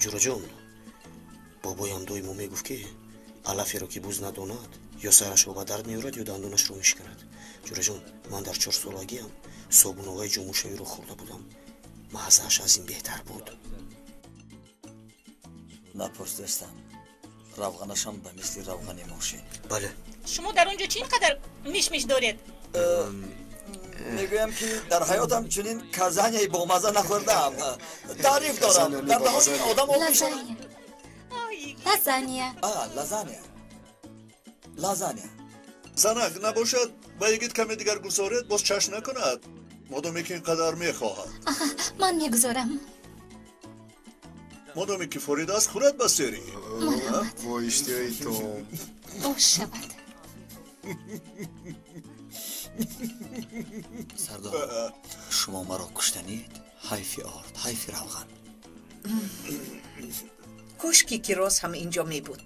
Ҷураҷон, бобоям доимо мегуфт, ки алаферо ки буз надонад, ё сарашро ба дард меорад, ё дандонашро мешиканад. Ҷураҷон, ман дар 4-солагиам собуноваи ҷомушавиро хӯрда будам. Маззааш аз ин беҳтар буд. Напурс, дӯстам, равғанашам ба мисли равғани мошин. Бале. Шумо дар он ҷо чӣ ин қадар мишмиш доред? Мегӯям, ки дар ҳаётам чунин казанияи бомазза нахӯрдаам. Таъриф дорам, дар даҳони одам об мешавад. Лазанья. Лазанья, лазанья. Занак, набошад, ба йигит каме дигар гузоред, боз чашм накунад, модоме ки ин қадар мехоҳад. Ман мегузорам. Модоме ки форида аст, хӯрад ба серӣ. Марҳамат. Бо иштиҳои том. Бош шавад. Сардор, шумо маро куштанид. Ҳайфи орд, ҳайфи равған. Кошки кироз ҳам инҷо мебуд.